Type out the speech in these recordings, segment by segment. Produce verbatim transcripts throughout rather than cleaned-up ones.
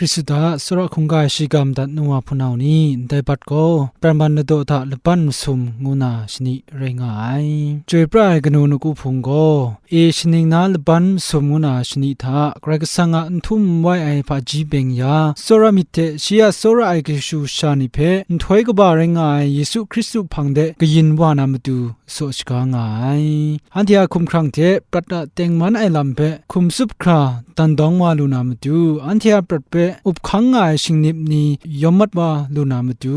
Hkristu hta tsawra hkungga ai shiga madat nu wa hpunau ni, ndai bat gaw, Praman Ladaw hta Laban Masum ngu na shani rai nga ai. Chyoi pra ai kanu nawku hpung gaw, E shaning na Laban Masum ngu na shani hta Karai Kasang a n htum n wai ai hpaji beng ya, tsawra myit hte shi a tsawra ai kashu kasha ni hpe nhtoi kaba rai nga ai Yesu Hkristu hpang de kayin wa na matu, saw shaga nga ai. Anhte a hkumhkrang hte prat a tengman ai lam hpe hkum tsup hkra dan dawng wa lu na matu, anhte a prat hpe up hkang nga ai shingnip ni yawm mat wa lu na matu,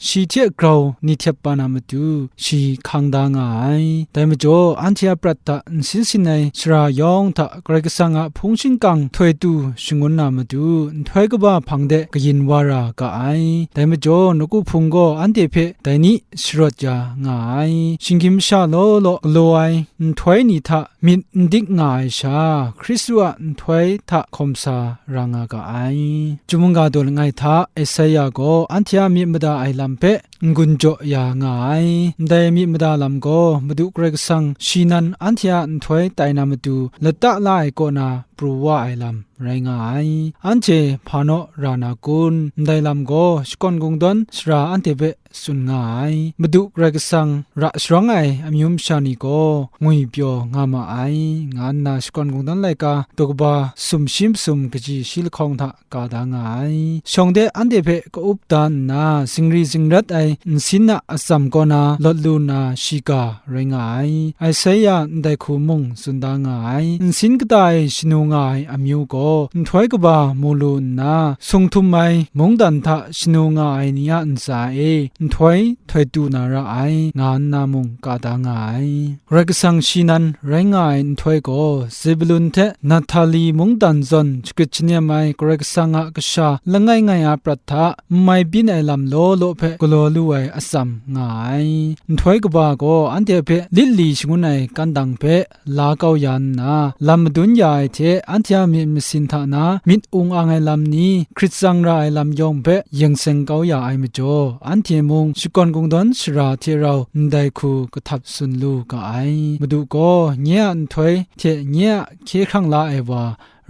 shi hte grau ni htep wa na matu, shi hkang da nga ai. Dai majaw, anhte a prat hta nsin sin ai sara yawng hta Karai Kasang a hpung shingkang htoi tu shangun na matu, nhtoi kaba hpang de kayin wa ra ga ai. Dai majaw, nawku hpung gaw anhte hpe dai ni sharawt ya nga ai. Shinggyim masha law law galaw ai nhtoi ni hta myit n dik nga ai sha, Hkristu a nhtoi hta hkawm sa ra nga ga ai. Chyum mungga daw langai hta Esaia gaw anhte a myit mada ai lam hpe n-gun jaw ya nga ai. Ndai myit mada lam gaw Madu Karai Kasang shi nan anhte a nhtoi tai na matu lata la ai kaw na pru wa ai lam rai nga ai. Anhte hpa naw ra na kun? Ndai lam gaw shakawn kungdawn sara anhte hpe tsun nga ai. Madu Karai Kasang ra sharawng ai amyu masha ni gaw ngwipyaw nga ma ai, nga nna shakawn kungdawn laika daw kaba sumshi masum kaji shi lahkawng hta ka da nga ai. Shawng de anhte hpe ka-up da nna, zingri zingrat ai nsin a atsam kaw na lawt lu na shiga rai nga ai. Esaia ndai hku mung tsun da nga ai. Nsin kata e shanu nga ai amyu gaw, nhtoi kaba mu lu nna, sung htum ai mungdan hta shanu nga ai ni a ntsa e nhtoi htoi tu na ra ai, nga nna mung ka da nga ai. Karai Kasang shi nan rai nga ai nhtoi gaw, Zebulun hte Nahtali mungdan zawn shagrit shanem ai Karai Kasang a kasha langai ngai a prat hta n mai byin ai lam law law hpe galaw lu ai atsam nga ai. Nhtoi kaba gaw anhte hpe lit li shangun ai kandang hpe la kau ya nna, lam madun ya ai hte anhte a myit masin hta na myit ung ang ai lam ni hkrit tsang ra ai lam yawng hpe yeng seng kau ya ai majaw, anhte mung shakawn kungdawn sara hte rau ndai hku kahtap tsun lu ga ai. Madu gaw nye a nhtoi hte nye a hkye hkrang la ai wa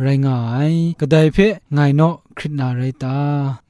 rai nga ai, kadai hpe ngai naw hkrit na rai ta?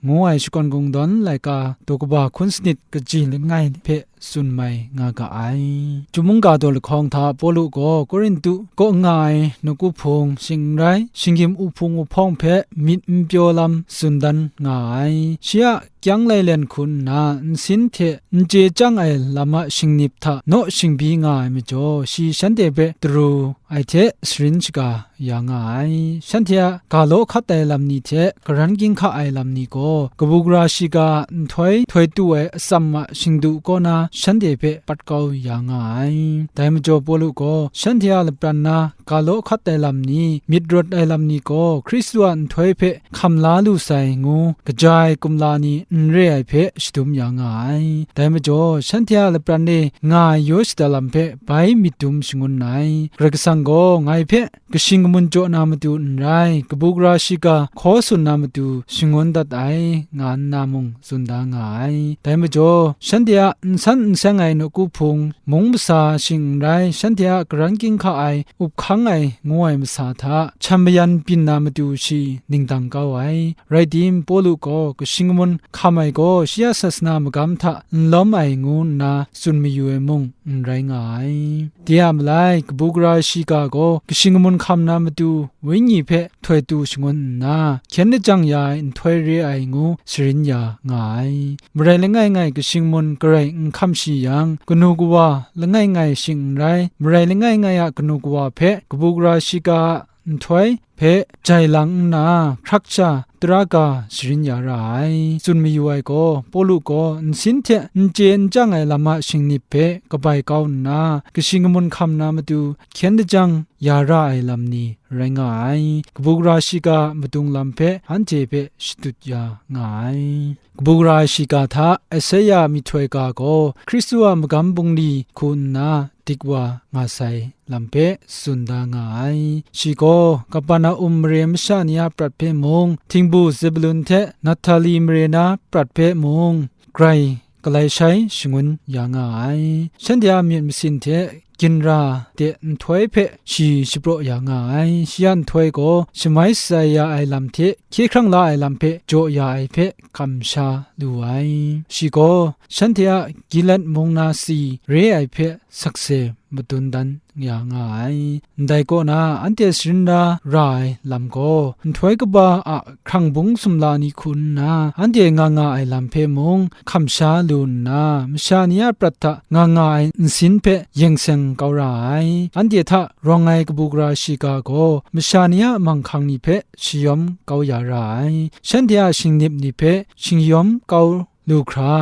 Ngu ai shakawn kungdawn laika daw kaba hkun sanit kaji langai hpe tsun mai nga ga ai. Chyum mungga daw lahkawng hta Pawlu gaw Korintu kaw nga ai nawku hpung shing n rai, shinggyim uhpung uhpawng hpe myit n pyaw lam tsun dan nga ai. Shi a kyang lailen hku nna nsin hte n chye chyang ai lam a shingnip hta naw shingbyi nga ai majaw, shi shanhte hpe taru ai hte sharin shaga ya nga ai. Shanhte a ga law hkat ai lam ni hte karan ginhka ai lam ni gaw, kabu gara shiga a nhtoi htoi tu ai atsam a shingdu kaw na shanhte hpe pat kau ya nga ai. Dai majaw Pawlu gaw shanhte a lapran na ga law hkat ai lam ni, myit rawt ai lam ni gaw Hkristu a nhtoi hpe hkam la lu sai ngu kaja ai kumla ni n re ai hpe shadum ya nga ai. Dai majaw, shanhte a lapran e nga ai yaw shada lam hpe bai myit dum shangun ai. Karai Kasang gaw ngai hpe kashing kamun jaw na matu n rai, kabu gara shiga hkaw tsun na matu shangun dat ai, nga nna mung tsun da nga ai. Dai majaw, shanhte a n san n seng ai nawku hpung, mung masa shing n rai, shanhte a karan ginhka ai up hkang ai ngu ai masa hta, hkam mayan byin na matu shi ningdang kau ai. Rai tim, Pawlu gaw kashing kamun hkam ai gaw shi a sasana magam hta n lawm ai ngu nna tsun mayu ai mung n rai nga ai. De a malai, kabu gara shiga gaw kashing kamun hkam na matu wenyi hpe htoi tu shangun nna, hkyen lajang ya ai nhtoi re ai ngu sharin ya nga ai. Marai langai ngai kashing kamun garai n hkam shi yang, kanu kawa langai ngai shing n rai, marai langai ngai a kanu kawa hpe kabu gara shiga a nhtoi hpe jai lang nna, hkrak sha tara ga sharin ya ra ai. Tsun mayu ai gaw, Pawlu gaw nsin hte n chye n chyang ai lam a shingnip hpe kabai kau nna, kashing kamun hkam na matu hkyen lajang ya ra ai lam ni rai nga ai. Kabu gara shiga a madung lam hpe anhte hpe shadut ya nga ai. Kabu gara shiga hta Esaia myihtoi ga gaw Hkristu a magam bungli hku nna dik wa nga sai lam hpe tsun da nga ai. Shi gaw Kaperna-um mare masha ni a prat hpe mung, htingbu Zebulun hte Nahtali mare na prat hpe mung, grai galai shai shangun ya nga ai. Shanhte a myit masin hte ginra de nhtoi hpe shi shapraw ya nga ai. Shi a nhtoi gaw shamai shatsai ya ai lam hte hkye hkrang la ai lam hpe jaw ya ai hpe kamsha lu ai. Shi gaw shanhte a Gilead mung na si re ai hpe sakse madun dan ya nga ai. Ndai kaw na, anhte sharin da ra ai lam gaw, nhtoi kaba a hkrang bung sumla ni hku nna, anhte nga nga ai lam hpe mung hkamsha lu nna, masha ni a prat hta nga nga ai nsin hpe yeng seng kau ra ai. Anhte hta rawng ai kabu gara shiga gaw, masha ni a manghkang ni hpe shayawm kau ya ra ai. Shanhte a shingnip ni hpe shayawm kau lu hkra,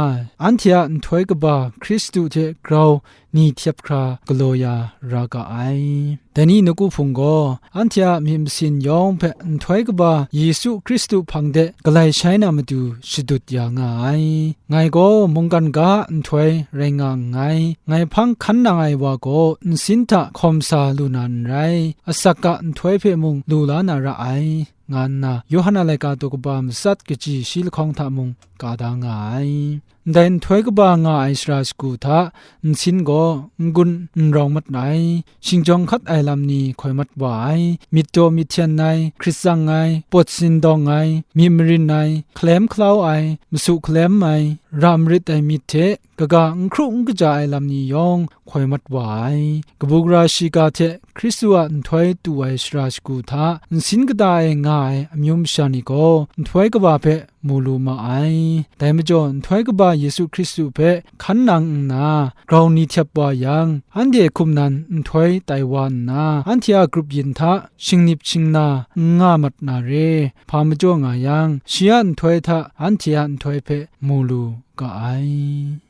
anhte a nhtoi kaba Hkristu hte grau ni htyep hkra galaw ya ra ga ai. Dai ni nawku hpung gaw, anhte a myit masin yawng hpe nhtoi kaba Yesu Hkristu hpang de galai shai na matu shadut ya nga ai. Ngai gaw mungkan ga a nhtoi rai nga nngai. Ngai hpang hkan nang ai wa gaw nsin hta hkawm sa lu na n rai, asak a nhtoi hpe mung lu la na ra ai, nga nna, Yawhan a laika daw kaba matsat kaji shi lahkawng hta mung ka da nga ai. Ndai nhtoi kaba nga ai sara shagu hta nsin gaw n-gun n rawng mat ai, shingjawng hkat ai lam ni hkoi mat wa ai, myit daw myit hten ai, hkrit tsang ai, pawt sindawng ai, myit marin ai, hkalem hkalau ai, masu hkalem ai, ra marit ai myit hte kaga n hkru n kaja ai lam ni yawng hkoi mat wa ai. Kabu gara shiga hte Hkristu a nhtoi tu ai sara shagu hta nsin kata e nga ai amyu masha ni gaw, nhtoi kaba hpe mu lu ma ai. Dai majaw, nhtoi kaba Yesu Hkristu hpe hkan nang nna grau ni htyep wa yang, anhte hkum nan nhtoi tai wa nna, anhte a grup yin hta shingnip shingna n nga mat na re, hpa majaw nga yang, shi a nhtoi hta anhte a nhtoi hpe mu lu ga ai.